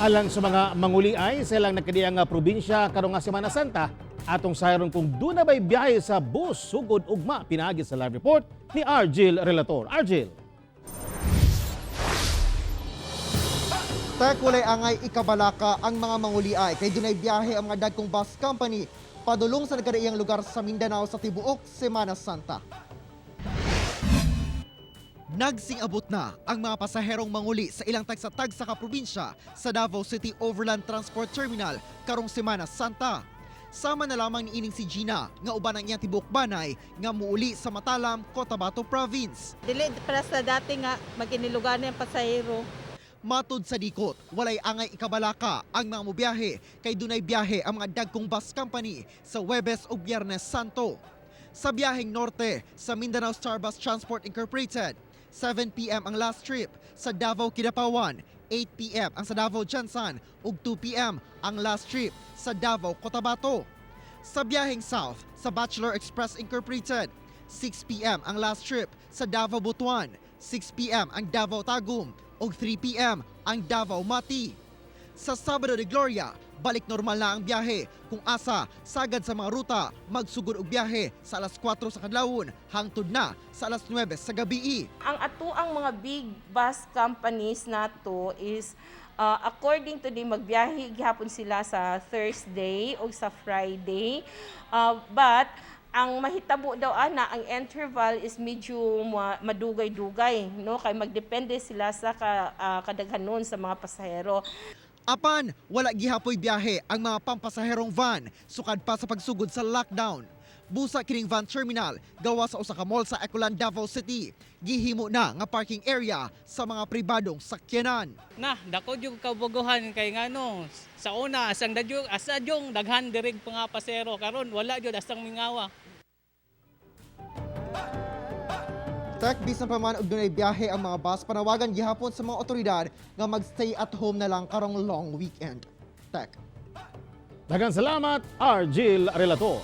Alang sa mga manguliay sa ilang nagkadiya nga probinsya karong nga Semana Santa, atong sayron kung duna bay biyahe sa bus sugod ugma pinaagi sa live report ni Argil Relator. Argil. Tek, walay angay ikabalaka ang mga manguliay kay dunay biyahe ang mga dagkong bus company padulong sa nagkadaiyang lugar sa Mindanao sa tibuok Semana Santa. Nagsingabot na ang mga pasaherong manguli sa ilang tagsa-tagsa ka probinsya sa Davao City Overland Transport Terminal karong Semana Santa. Sama na lamang niining si Gina nga uban ang iyang tibuok banay nga muuli sa Matalam, Cotabato Province. Dili para sa dati nga mag-inilugan na yung pasahero. Matod sa dikot, walay angay ikabalaka ang mga mobiyahe kay dunay biyahe ang mga dagkong bus company sa Huwebes ug Biyernes Santo. Sa biyaheng norte sa Mindanao Star Bus Transport Incorporated, 7 p.m. ang last trip sa Davao Kidapawan, 8 p.m. ang sa Davao Jensan ug 2 p.m. ang last trip sa Davao Cotabato. Sa biyaheng south sa Bachelor Express Incorporated, 6 p.m. ang last trip sa Davao Butuan, 6 p.m. ang Davao Tagum ug 3 p.m. ang Davao Mati. Sa Sabado de Gloria, balik normal na ang biyahe kung asa sagad sa mga ruta magsugod og biyahe sa alas 4 sa kadlawon hangtod na sa alas 9 sa gabii. Ang ato ang mga big bus companies nato is according to the magbiyahe gihapon sila sa Thursday o sa Friday. But ang mahitabo daw ana, ang interval is medyo madugay-dugay, no, kay magdepende sila sa kadaghanon sa mga pasahero. Apan, wala gihapoy biyahe ang mga pampasaherong van sukad pa sa pagsugod sa lockdown. Busa kining van terminal gawa sa usa ka mall sa Ecoland, Davao City. Gihimo na nga parking area sa mga pribadong sakyanan. Na dako jud kabuguhan kay ngano sa una asang dadyo asa jung daghan dirig pa nga pasero, karon wala jud, asang mingawa. Tek, bisan pa man og dunay biyahe ang mga bus, panawagan gihapon sa mga otoridad nga magstay at home na lang karong long weekend. Tek. Daghang salamat, Argil Relator.